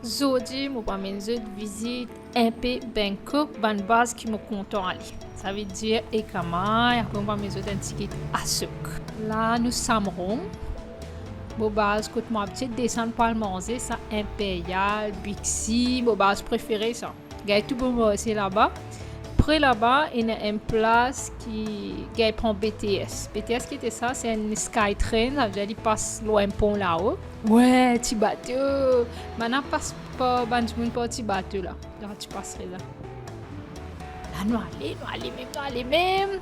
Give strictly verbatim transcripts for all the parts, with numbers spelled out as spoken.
Zordi mo pou amenn zot vizit inpe Bangkok, bann baz ki mo kontan ale. Savedir Ekamai, apre mo pou amenn zot enn tigit Asok. La nou Samrong. Mo baz kot mo abitie desann pou al manze, sa Imperial, Big C, mo baz prefere sa. Gagn tou bon marse laba. Pre laba, ena enn plas ki gagn pran B T S. B T S ki ete sa, se enn Skytrain, savedir li pas lor enn pon lao. Wey, ti bato. Bann la pas par, bann dimoun par ti bato la. La ti pas re la. La nou ale, nou ale mem, nou ale mem.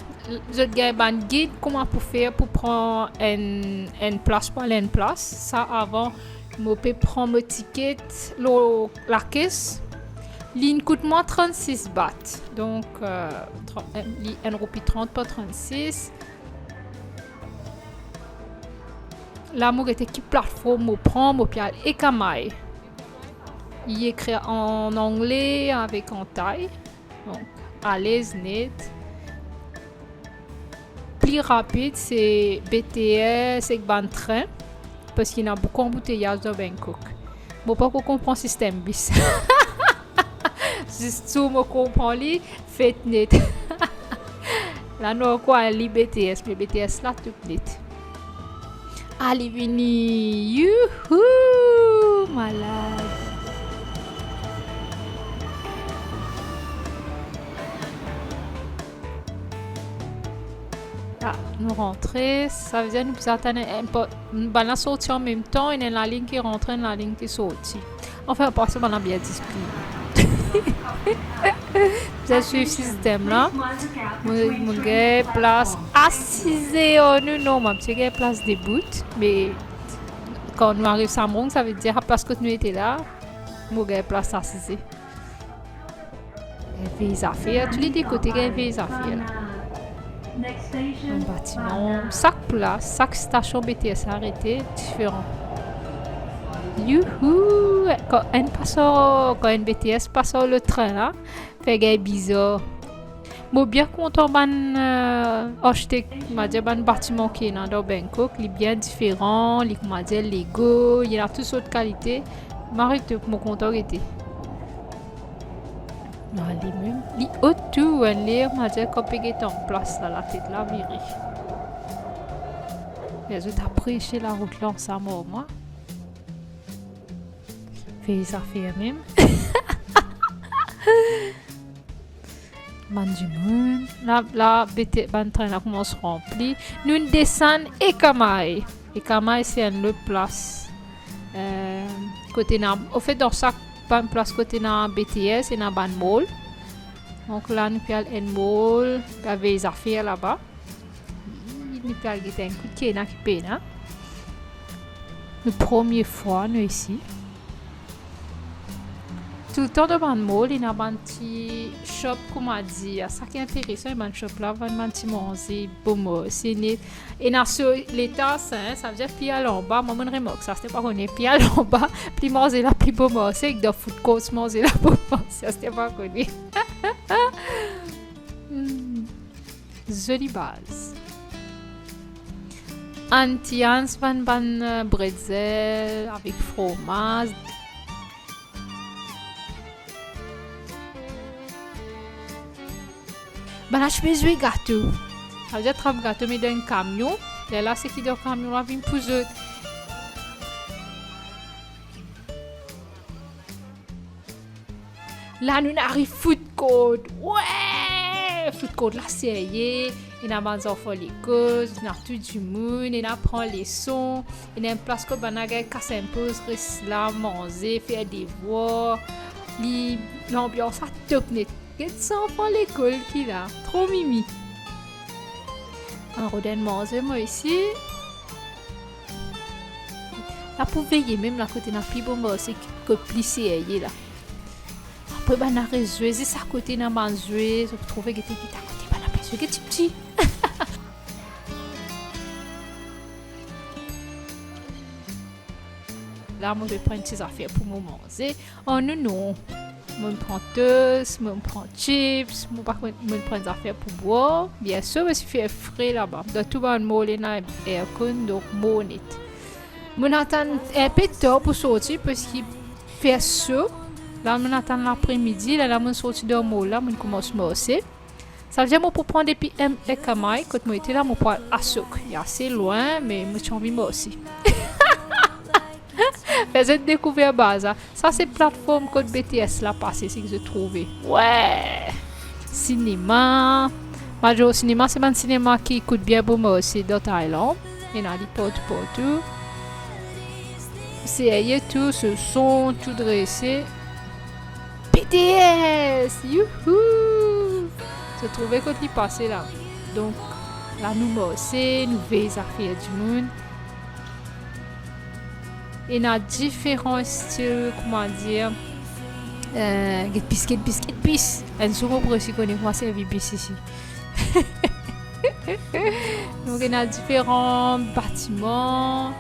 Zot gagn bann gid kouma pou fer pou pran enn, enn plas pou al enn plas. Sa avan mo pe pran mo tiket lor lakes. Linn kout mwa trannsis baht. Donk, euh, tran-, euh, li enn roupi trant par trannsis. La mo gete ki platform mo pran, mo pe al Ekamai. Li ekrir an angle avek an tay. Donk, alez net. Pli rapid, se B T S ek bann tren, parski ena boukou anbouteyaz dan Bangkok. Mo pankor konpran sistem bis. Zis tou mo konpran li, fet net. La nou ankor al li B T S, me B T S la tou net. Ale vini, youhou, malad. Ah, nou rantre, savedir nou bizin atann enn po-, bann la sorti anmemtan, ena enn lalign ki rantre, enn lalign ki sorti. Anfin, an pasan, bann la bien displine. Bizin swiv sistem la. Mo, mo gagn plas asize, oh, nou, non, mo ti gagn plas debout, me kan nou ariv Samrong, savedir sa plas kot nou ete la, mo gagn plas asize. Gagn vey zafer, tou le de kote gagn vey zafer la. Bann batiman, sak plas, sak stasion B T S arete, diferan. Youhou! Kan enn pas ar, kan enn B T S pas ar lot tren la, fer gagn bizar. Mo bien kontan bann, euh, arsitek, kouma dir, bann batiman ki ena dan Bangkok, li bien diferan, li, kouma dir, Lego, li ena tou sort kalite. Mari top, mo kontan gete. Nou ale mem. Li ot tou, enn ler, kouma dir, kan pe get anplas la, latet la vire. Lezot apresie larout la ansam ar mwa. Fer zafer mem. Bann dimoun. La, la, B T, bann tren la koumans ranpli. Nou'nn desann Ekamai. Ekamai se enn lot plas. Euh, kot ena, anfet, dan sak bann plas kot ena B T S, ena bann mall. Donk la, nou pe al enn mall, pe al vey zafer laba. Nou pe al gete enn kou ki ena ki pena. Nou premie fwa nou isi. Toultan dan bann mall, ena bann ti shop, kouma dir, sa ki interesan, bann shop la vann bann ti manze, bon marse net. Ena so letaz, hein, savedir pli al anba, mwa, mo'nn remark sa, sete pa kone, pli al anba, pli manze la pli bon marse, ek dan food court manze la bon marse, sete pa kone. Hmm. Zoli baz. Aunty Anne's vann bann, euh, bretzel avek fromaz. Bann la ti pe zwe gato. Savedir trap gato, met dan enn kamion. Lerla seki dan kamion la vinn pou zot. La nou'nn ariv food court. Wey! Food court la serye. Ena bann zanfan lekol, ena tou dimoun, ena pran leson. Ena enn plas kot bann la gagn kas enn poz, res la, manze, fer devwar. Li, lanbians la top net. Get zanfan lekol ki la. Tro mimi. Ann rod enn manze, mwa isi. La pou veye mem la kot ena pli bon marse, kot pli serye la. Apre bann la res zwe, zis akote ena bann zwe, zot pou trouve gete ki akote bann la pe zwe, get tipti. La, mo pe pran ti zafer pou mo manze. Oh, non, non. Mo'nn pran toast, mo'nn pran chips, mo pa konn, mo'nn pran zafer pou bwar. Biensir, parski fer fre laba. Dan tou bann mall ena aircon, donk mo net. Mo'nn atann inpe tar pou sorti, parski fer so. La, mo'nn atann lapremidi, la, la, mo'nn sorti dan mall la, mo'nn koumans marse. Savedir mo pou pran depi M, Ekamai, kot mo ete la, mo pou al Asok. Li ase lwin, me mo ti anvi marse. Fer zot dekouver bazar. Sa se platform kot B T S la pase, seki zot trouve. Wey! Sinema. Major Sinema, se bann sinema ki kout bien pou marse dan Thailand. Ena li partou, partou. Serye tou, so son, tou drese. B T S! Youhou! Zot trouve kot li pase la. Donk, la nou marse, nou vey zafer dimoun. Ena diferan stil, kouma dir, eh, get pis, get pis, get pis. Enn zour mo pou resi kone kouma servi bis isi. Donk, ena diferan batiman.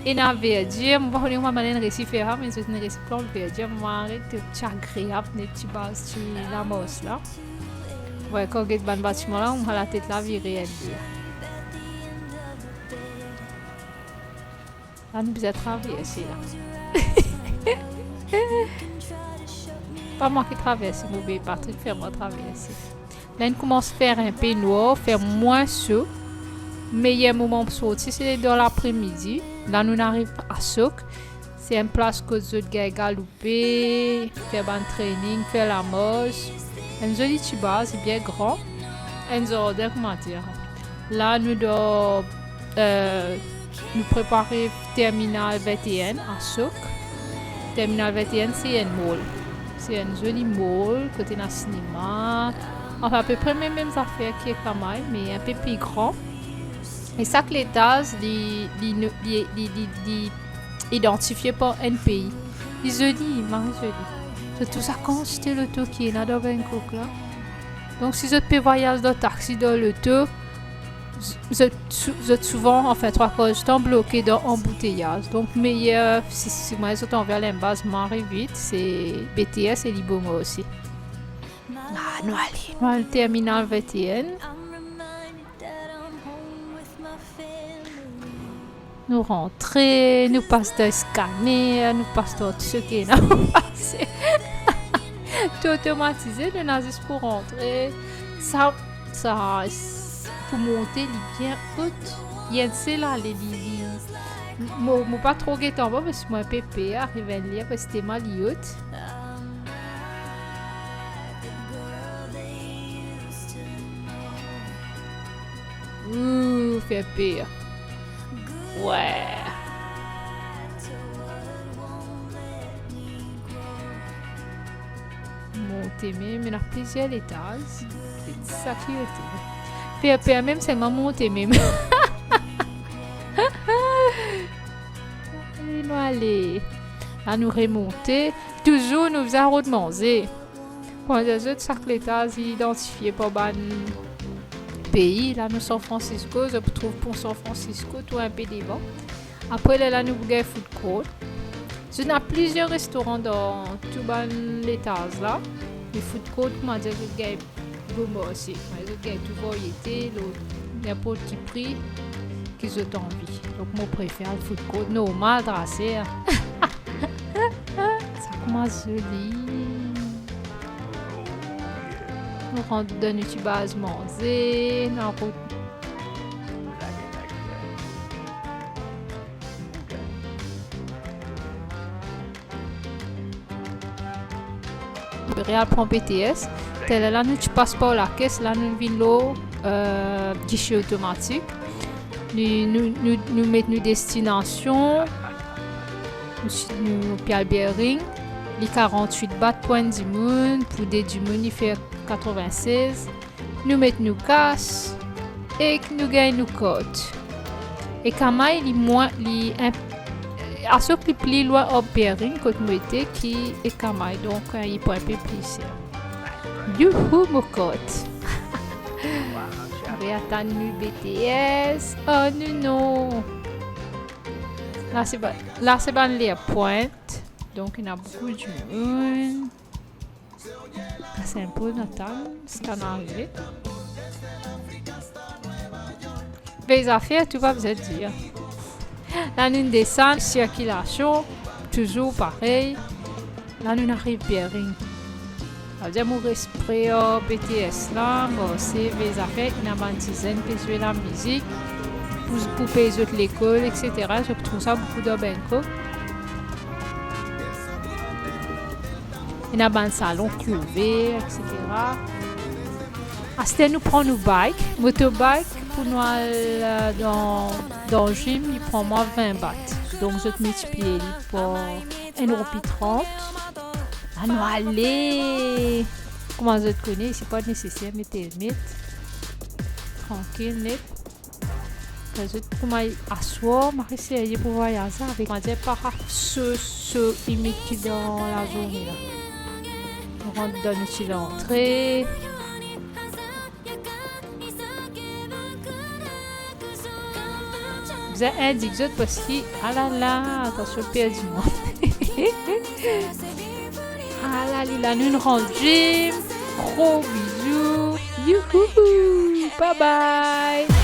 Ena verdir, mo pa kone kouma bann-la inn resi fer sa, me zot inn resi plant verdir, mo aret, ti agreab, net ti baz, ti lamars la. Wey, kan get bann batiman la, mo latet la vire enn pe. La, nou bizin traverse la. Pa mwa ki traverse, mo be Patrick fer mwa traverse. La, inn koumans fer enpe nwar, fer mwin so. Meyer moman pou sorti, se dan lapremidi. La, nou ariv Asok. Se enn plas kot zot gagn galoup pe fer bann training, fer lamars. Enn zoli ti baz, li bien gran. Enn zardin, kouma dir. La, nou dan, eh, nou prepare Terminal vinteen Asok. Terminal vinteen, se enn mall. Se enn zoli mall, kot ena sinema. Anfin, apepre mem, mem zafer ki Ekamai, me enpe pli gran. E sak letaz, li, li, li, li, li, li idantifie par enn pei. Li zoli, mari zoli. Zot trouv sa kantite loto ki ena dan Bangkok la. Donk, si zot pe vwayaz dan taxi, dan loto, z-, zot sou-, zot souvan, anfin, trwa kar ditan bloke dan anbouteyaz. Donk, meyer, si, si mwa zot anvi al enn baz mari vit, se B T S e li bon osi. Ah, nou ale, nou al Terminal vinteen. Nou rantre, nou pas dan skaner, nou pas dan tou seki ena pou pase. Tou otomatize, nou ena zis pou rantre. Sa, sa, s-, pou monte, li bien ot. Enn sel ale, li, li, mo, mo pa tro get anba, parski mo enpe per ariv enn ler, parski telman li ot. Ooh, fer per. Wey. Monte mem, ena plizier letaz. Sa ki ete. Fer per mem, selman monte mem. Ale, nou ale. La, nou remonte. Touzour, nou bizin rod manze. Kouma dir zot, sak letaz idantifie par bann pei. La, nou San Francisco, zot pou trouv pon San Francisco, tou enpe devan. Apre, lerla nou pou gagn food court. Zot ena plizier restoran dan tou bann letaz la. Me food court, kouma dir, zot gagn bon marse. Zot gagn tou variete, lor ninport ki pri ki zot anvi. Donk, mo prefer al food court normal, trase. Sa kouma zoli. Nou rant dan nou ti baz manze, nou rant. Mo pe al pran B T S. Lerla nou ti pas par lakes, la nou vinn lor, eh, giche otomatik. Nou, nou, nou, nou met nou destinasion. Nou, nou pe al Bering. Li karant-wit baht pou enn dimoun, pou de dimoun li fer katrovin-sez. Nou met nou kas ek nou gagn nou kart. Ekamai, li mwin, li enp-, Asok li pli lwin ar Bering kot mo ete ki Ekamai, donk, eh, li pou enpe pli ser. Youhou, mo kart! Pe atann nou B T S. Oh, nou non! La, se ba-, la, se bann ler pwint. Donk, ena boukou dimoun. Pas enn poz, nou atann ziska nou arive. Be zafer, tou pa bizin dir. La, nou desann, sirkilasion, touzour parey. La, nou ariv Beering. Savedir mo res pre ar BTS la, mo save zafer, ena bann ti zenn pe zwe lamizik pou, pou pey zot lekol, et cetera. Zot trouv sa boukou dan Bangkok. Ena bann salon kouver, et cetera. Aster nou pran nou bike, motobike, pou nou al, euh, dan, dan gym, li pran mwa vin baht. Donk, zot miltipliye li par enn roupi trant. La nou ale! Kouma zot kone, se pa neseser met elmet. Trankil, net. Zot kouma aswar, mo pe serye pou vwayaz avek, mo dir, pa so, so imid ki dan lazourne la. Nou rant dan nou ti lantre. Bizin indik zot parski, alala, atansion, perdi mwa. Alala, nou rant gym. Gro bizou. Youhou. Bye bye.